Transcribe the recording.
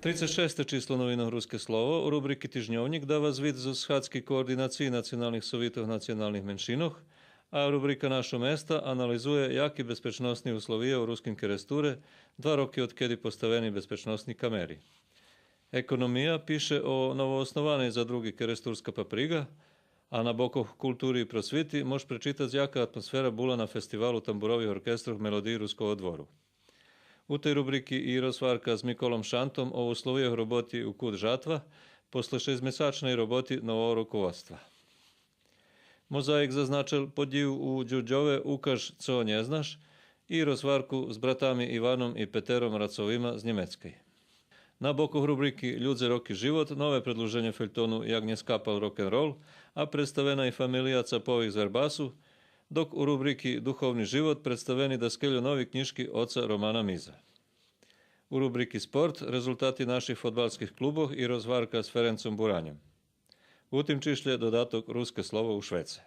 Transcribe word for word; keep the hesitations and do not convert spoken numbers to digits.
Трицец шесте число новинох Руске слово у рубрики Тижньовнїк дава звит зоз схадзки Координациї националних совитох националних меншинох, а рубрика Нашо места анализує яки безпечносни условия у Руским Керестуре два роки одкеди поставени безпечносни камери. Економия пише о новооснованей задруги Керестурска паприґа, а на бокох култури и просвити мож пречитац яка атмосфера була на фестивалу тамбурових оркестрох Мелодиї Руского двору. У тей рубрики и розгварка з Миколом Шантом о условийох роботи у КУД Жатва после шейсцмесачней роботи нового руководства. Мозаїк зазначел подїю у Дюрдьове Укаж цо нє знаш и розгварку з братами Иваном и Петером Рацовима з Нємецкей. На бокох рубрики Людзе, роки, живот нове предлуженє фельтону Як нє скапал рокенрол, а представена и фамелия Цапових з Вербасу, док у рубрики Духовни живот представени даскельо нови кнїжки оца Романа Миза. У рубрики Спорт резултати наших фодбалских клубох и розгварка з Ференцом Бураньом. У тим чишлє додаток Руске слово у швеце.